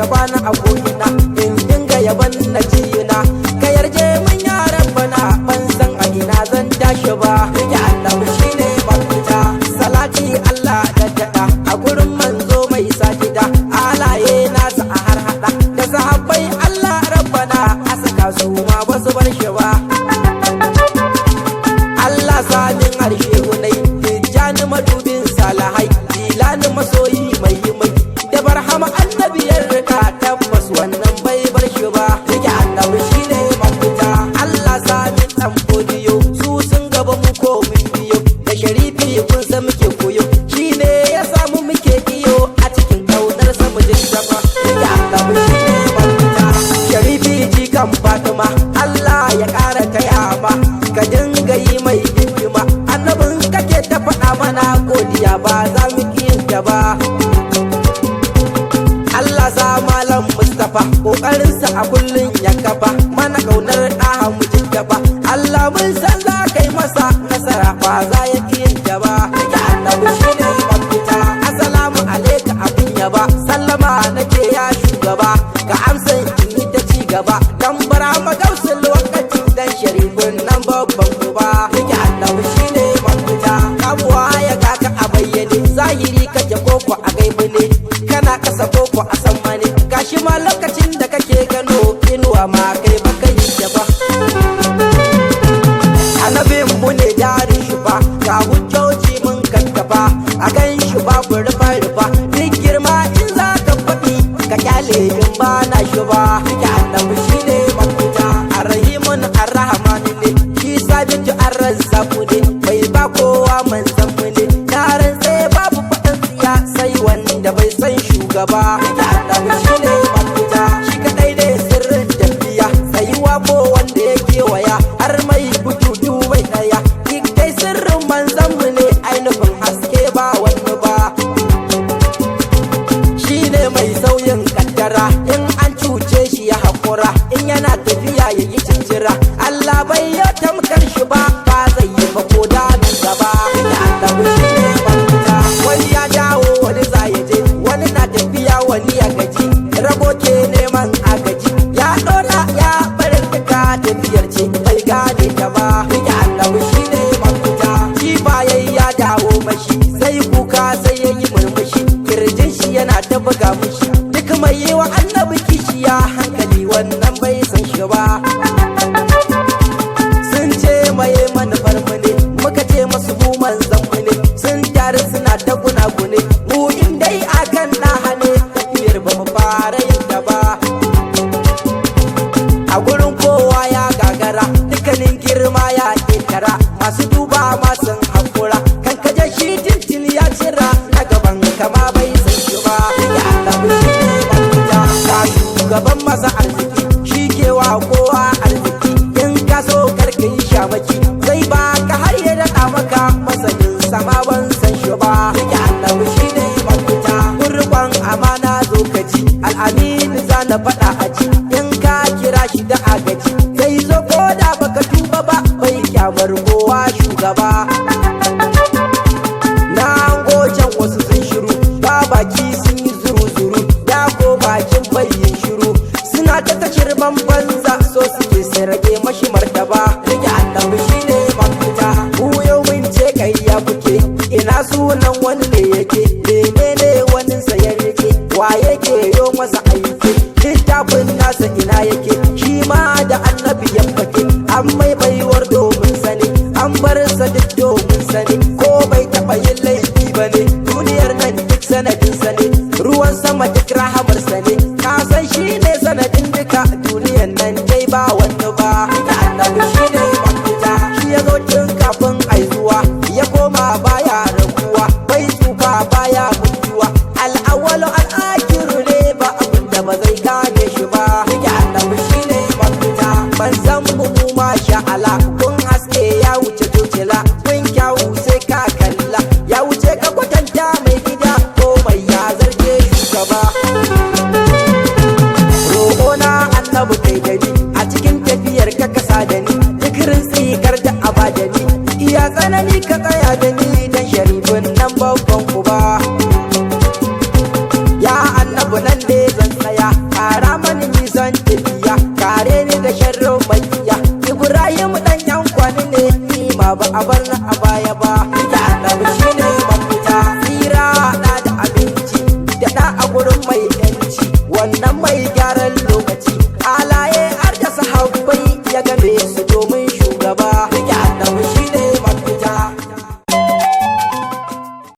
Ka bani a ko'ina in dinga yaban na jiyina. Ka yarje mun ya Rabbana, ban san a ina zan tashi ba. Rike Annabi shine mafita. Salati Allah da daɗa a gurin manzo mai sajida, alaye nasa a har hada da sahabbai. Allah Rabbana, a saka su ma ba su bar shi ba. Allah samin harshe hunai, Tijjani madubin salahai, Jilani masoyi mai yi mai da Barhama annabiyar rika, tabbas wannan bai bar shi ba. Rike Annabi shine mafita. Allah samin dan fodiyo, su sun gaba mu ko mun biyo, da Sharifi kun san muke koyo, shine ya samu muke iyo a cikin kaunar sa mu jin gaba. Rike Annabi shine mafita. Sharifi jikan Fatima, Allah ya ƙara taya ma, ka dinga yi mai hikima. Annabin kake ta faɗa mana, godiya ba za mu ƙi yin ta ba. Allah sa Malam Mustapha, ƙoƙarinsa a kullum ya kafa mana ƙaunar ɗaha mu gaba. Allah mun san za ka yi masa nasara, ba za ya ƙi yin ta ba. Rike Annabi shine mafita. Assalamu alaika abin yaba, sallama nake ya shugaba, ka amsa in yi ta ci gaba. Dan bara magausul lokaci, dan Sharifin nan babban uba. Rike Annabi shine mafita. Kamuwa ya kaka a bayyane, zahiri kake koko a gaibu ne, kana kasa koko a sama ne, gashi ma lokacin da kake gano inuwa ma kai baka yi ba. Annabin mu ne jarin shi fa, ga hujjoji mun kakkafa a kan shi, babu rufa rufa. Duk girma in za ka faɗi, ka kyale in ba na shi ba. Rike Annabi shine mafita. Arrahimun Arrahman ne shi, Sabitu Arrazzaku ne, bai ba kowa manzan mu ne. Na rantse babu faɗin tsiya sai wanda bai san shugaba. Rike Annabi shine mafita. Shi kadai ne sirrin tafiya, tsayuwa ko wanda ya kewaya, har mai bututu bai daya. Duk dai sirrin manzan mu ne, ainihin haske ba wani ba. Shi ne mai sauyin kaddara, in an cuce shi ya haƙura, in yana tafiya ya yi cincira. Allah bai yi tamkar shi ba, ba zai yi ba ko da nan gaba. Rike Annabi shi ne mafita. Wani ya dawo, wani za ya je, wani na tafiya, wani ya gaji, rago ke neman agaji, ya ɗora ya barin duka tafiyar ce bai gane ta ba. Rike Annabi shi ne mafita. Shi ba yayi ya dawo mashi, sai kuka sai ya yi murmushi, kirjin shi yana ta buga mushi. Duk mai yi wa Annabi kishiya, hankali wannan bai san shi ba. Sun ce maye manufar mu ne, muka ce masu mu manzan mu ne. Sun taru suna ta gunagune, mu in dai akan ɗaha ne, tafiyar ba mu fara yin ta ba. A gurin kowa ya gagara, dukkanin girma ya ƙetara, masu duba masu haƙura, kan kaje shi tintin ya cira na gaban kama bai san shi ba. Rike Annabi shi ne mafita. Ga shugaban masa arziki, shi ke wa kowa arziki, in ka so karka yi shamaki, zai baka har ya daɗa maka, masanin sama ban san shi ba. Rike Annabi shi ne mafita. Kurban amana zo ka ji, Al'amin za na faɗa a ji, in ka kira shi da agaji zai zo, ko da baka tuba ba, bai kyamar kowa shugaba. Na gocan wasu sun shiru ba baki, sun yi zuru-zuru, ya ko bakin bayin shiru, suna ta tashirman banza, so suke sai rage mashi martaba. Rike Annabi shine mafita. Mu yau mun ce kayya kuke, ina sunan wani ne yake, menene wani sayar rike, wa yake yo masa aiki, littafin nasa ina yake? Shi ma da Annabi ya fake, an mai baiwar domin sani, an bar sa duk domin sani, ko bai taɓa yin laifi ba ne. Duniyar nan duk sanadin sa ne, ruwan sama duk rahamar sa ne, ka san shi ne sanadin duka duniyar nan dai ba wani ba. Da Annabi shi ne mafita. Shi ya zo tun kafin aizuwa, ya koma baya raguwa, bai tsufa baya mutuwa, Al'awwalu Al'akiru ne, ba abin da ba zai gane shi ba. Rike Annabi shi ne mafita. Ban san mu masha Allah, kun haske ya wuce tocila, kun kyawu sai ka kalla, ya wuce ka kwatanta, mai gida ko mai ya zarge shugaba. Roƙona Annabi kai da ni a cikin tafiyar ka, kasa da ni zikirin tsikar da abadani, iya tsanani ka tsaya da ni, dan Sharifin nan babban uba. Ya Annabi nan ne zan tsaya. Ibrahim dan yan kwani ne, ni ma ba a bar na a baya ba. Rike Annabi shine mafita. Tsira da da abinci da da a gurin mai yanci, wannan mai